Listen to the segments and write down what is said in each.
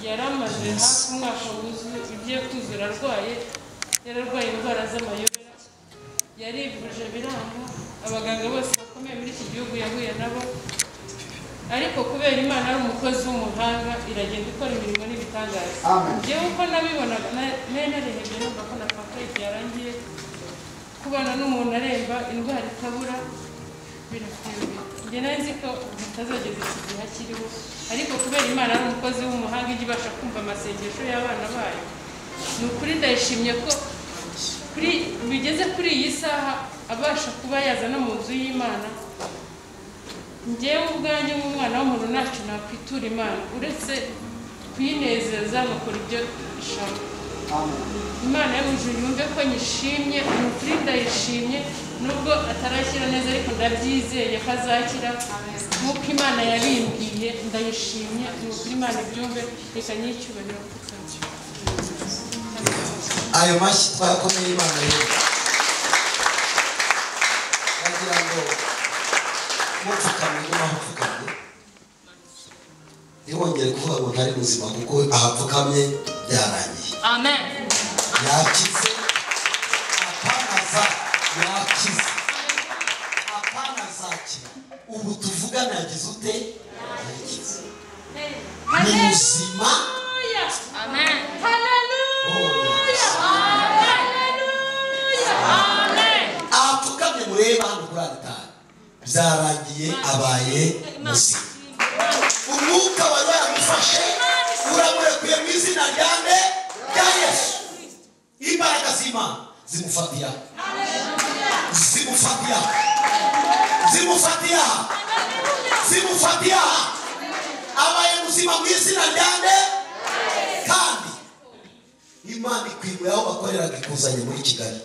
Yari amaze hafi umwaka wuzuye ugiye kuzura arwaye, yararwaye indwara z'amayobera, yarivuje biranga, abaganga bose bakomeye muri iki gihugu yahuye nabo, ariko kubera Imana ari umukozi w'umuhanga iragenda ikora imirimo n'ibitangaza. Njyewe uko nabibonaga nari narihebye numva ko napfakaye byarangiye, kubana n'umuntu aremba indwara itabura birakuyobera. Njye nari nzi ko bitazageza iki gihe akiriho, ariko kubera Imana ari umukozi w'umuhanga ijya ibasha kumva amasengesho y'abana bayo, ni ukuri ndayishimye ko kuri bigeze kuri iyi saha abasha kuba yaza no mu nzu y'Imana. Njyewe ubwanjye nk'umwana w'umuntu ntacyo nakwitura Imana uretse kuyinezeza ngakora ibyo ishaka. Imana yo mu ijuru yumve ko nyishimye, ni ukuri ndayishimye nubwo atarakira neza ariko ndabyizeye ko azakira nk'uko Imana yabimbwiye, ndayishimye, ni ukuri Imana ibyumve, reka nyicyubahiro mfukame. Ayo mashyi twakomeye Imana rero. Ndagira ngo mupfukamye n'aho upfukamye ntiwongere kuvuga ngo ntari muzima, kuko ahapfukamye byarangiye. Amen. Yakize, apana za yakize, apana zakira. Ubu tuvugana yagize ute? Yakize, ni muzima. Amen. Haleluya. Amen. Ahapfukamye mureba hano kuri alitari byarangiye, abaye muzima. Umwuka wari waramufashe uramurekuye mu izina rya nde? Rya Yesu. Imbaraga z'Imana zimufatiya, zimufatiya, zimufatiya, zimufatiya. Abaye muzima mu izina rya nde? Kandi Imana ikwimuye aho bakoreraga ikuzanye muri Kigali.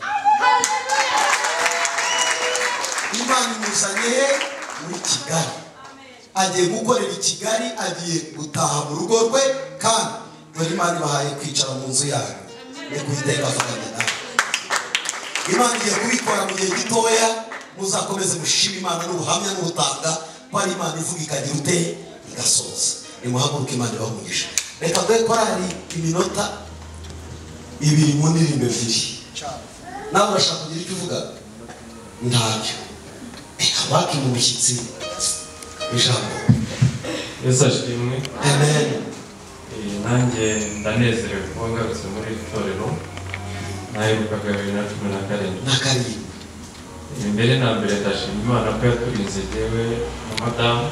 Imana imuzanye he? Muri Kigali. Agiye gukorera i Kigali, agiye gutaha mu rugo rwe, kandi dore Imana ibahaye kwicara mu nzu yayo ni kuiteka afatanya nawe. Imana igiye kubikora mu gihe gitoya, muzakomeze mushime Imana n'ubuhamya n'ubutanga ko ari Imana ivuga ikagira ute? Igasoza. Nimuhaguruke, Imana ibahe umugisha. Reka duhe korali iminota ibiri mu ndirimbo ebyiri. Nawe urashaka kugira icyo uvuga? Ntacyo. Wakima umushyitsi ijambo. Yesu ashimwe. Amen. Nanjye ndanezerewe kuba ngarutse muri iri torero. Naherukaga 2017. Na karindwi. Mbere na mbere ndashima Imana ko yaturinze jyewe na madamu.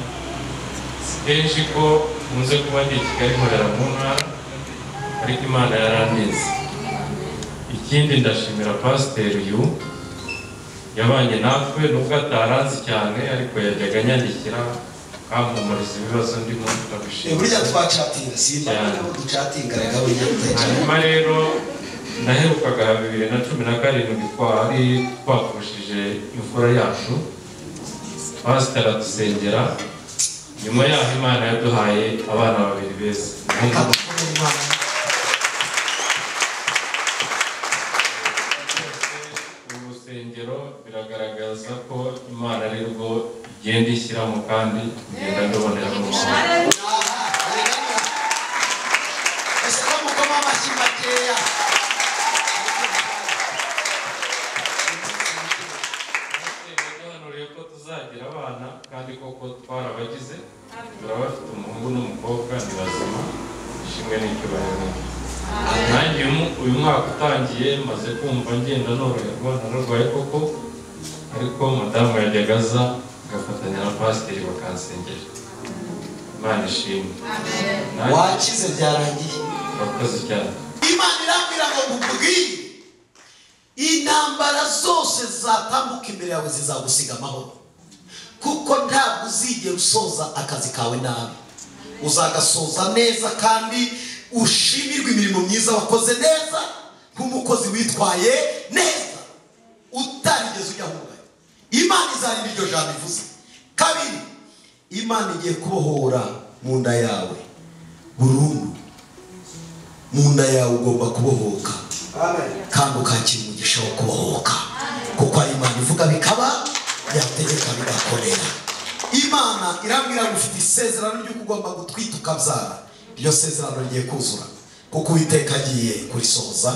Si kenshi ko nkunze kuba ndi i Kigali nkorera mu ntara, ariko Imana yarandinze. Ikindi ndashimira Pasiteri uyu yabanye natwe nubwo ataranzi cyane, ariko yajyaga anyandikira akampumuriza ibibazo ndimo, ndagushimira. Burya twacatinga, simba nabo ducatinga, reka burya tutacatinga. Hanyuma rero naherukaga 2017 twari twapfushije imfura yacu, Pasiteri adusengera, nyuma yaho Imana yaduhaye abana babiri beza. Reka dukomere Imana. Uru rusengero biragaragaza ko Imana ari rwo igenda ishyiramo kandi igenda ndubonera mu buzima. Ese ko mukoma amashyi makeya? Yaduhanuriye ko tuzagira abana kandi koko twarabagize, turabafite umuhungu n'umukobwa, ni bazima, ishimwe n'icyubahiro. Nanjye uyu mwaka utangiye maze kumva ngenda noroherwa, nararwaye koko, ariko madamu yajyaga aza agafatanya na pasiteri bakansengera. Imana ishimwe. Wakize byarangiye. Urakoze cyane. Imana irambwira ngo nkubwire, intambara zose zatambuka imbere yawe zizagusiga amahoro, kuko ntabwo uzigera usoza akazi kawe nabi, uzagasoza neza kandi ushimirwe imirimo myiza wakoze neza nk'umukozi witwaye neza utarigeze ujya ahungabana. Imana izarinda iryo jambo ivuze. Kabiri, Imana igiye kubohora mu nda yawe burundu. Mu nda yawe ugomba kubohoka kandi ukakira umugisha wo kubohoka, kuko ari Imana ivuga bikaba, yategeka bigakorera. Imana irambwira ngo ufite isezerano ry'uko ugomba gutwita ukabyara. Iryo sezerano rigiye kuzura kuko Uwiteka agiye kurisohoza.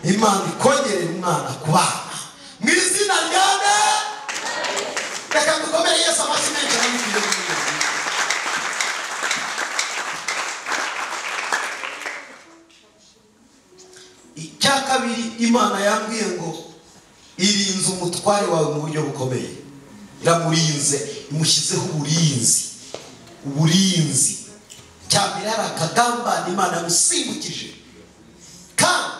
Imana ikongerera umwana ku bana mu izina rya nde. Reka dukomere Yesu amashyi menshi arabikwiye. Icya kabiri, Imana yambwiye ngo irinze umutware wawe mu buryo bukomeye. Iramurinze, imushyizeho uburinzi. Uburinzi cyambere hari akagambane Imana yamusimbukije, kandi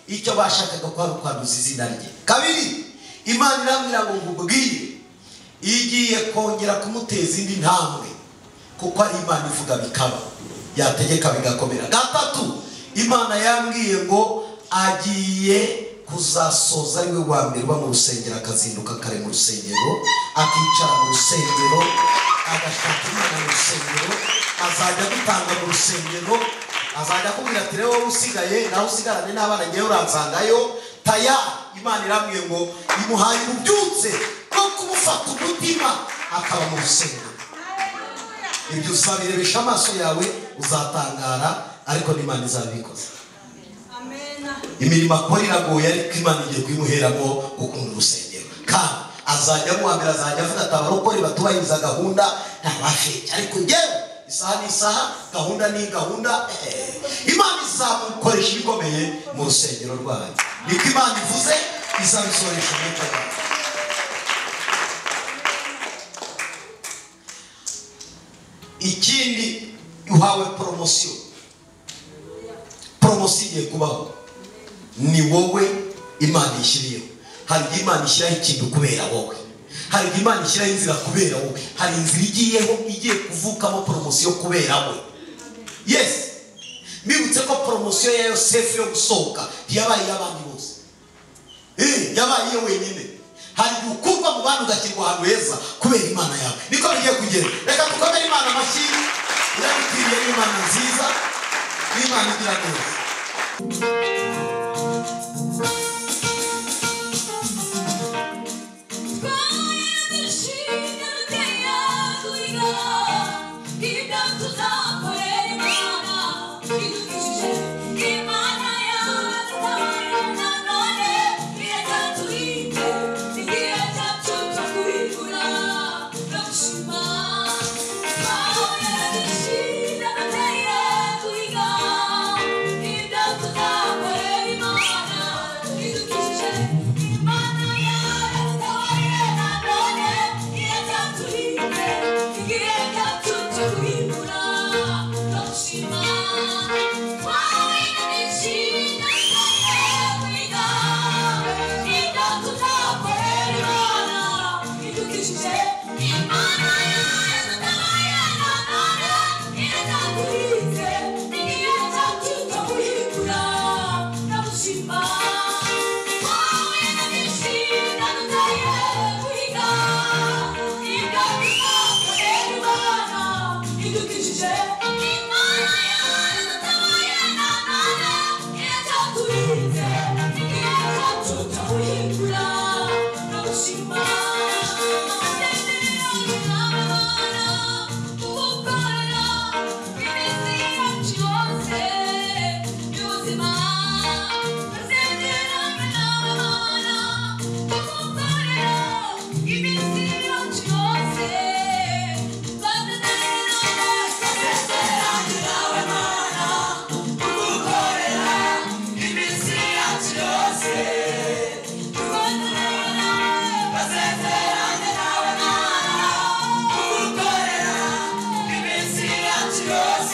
icyo bashakaga kwari ukwanduza izina rye. Kabiri, Imana irambwira ngo nkubwire igiye kongera kumuteza indi ntambwe, kuko ari Imana ivuga bikaba, yategeka bigakomera. Gatatu, Imana yambwiye ngo agiye kuzasoza ari we wa mbere uba mu rusengero, akazinduka kare mu rusengero, akicara mu rusengero, agashaka Imana mu rusengero, azajya gutanga mu rusengero, azajya akubwira ati rero wowe usigaye nawe usigarane n'abana ngewe uransangayo. Taya Imana irambwiye ngo imuhaye ububyutse bwo kumufata umutima akaba mu rusengero. Ibyo uzabirebesha amaso yawe uzatangara, ariko n'Imana izabikoze. Imirimo akora iragoye, ariko Imana igiye kuyimuheramo gukunda urusengero. Kandi azajya muhambira, azajya avuga ati abarokore batubahiriza gahunda ntabafeke, ariko ngewe isaha n'isaha, gahunda ni gahunda. Imana izamukoresha ibikomeye mu rusengero rwayo. Niko Imana ivuze, izabisoresha umwuka wayo. Ikindi, uhawe poromosiyo. Poromosiyo igiye kubaho, ni wowe Imana ishyiriyeho. Hari igihe Imana ishyiraho ikintu kubera wowe, hari igihe Imana ishyiraho inzira kubera wowe, hari inzira igiyeho igiye kuvukamo poromosiyo kubera we. Yes, mbibutse ko poromosiyo ya Yosefu yo gusohoka ntiyabaye iy'abandi bose, yabaye iye wenyine. Hari igihe ukurwa mu bandi ugashyirwa ahantu heza kubera Imana yawe. Niko bigiye kugenda. Reka dukomere Imana amashyi, irabikwiriye. Ni Imana nziza, ni Imana igira neza.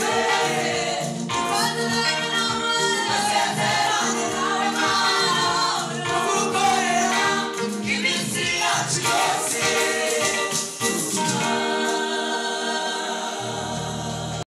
Yeah.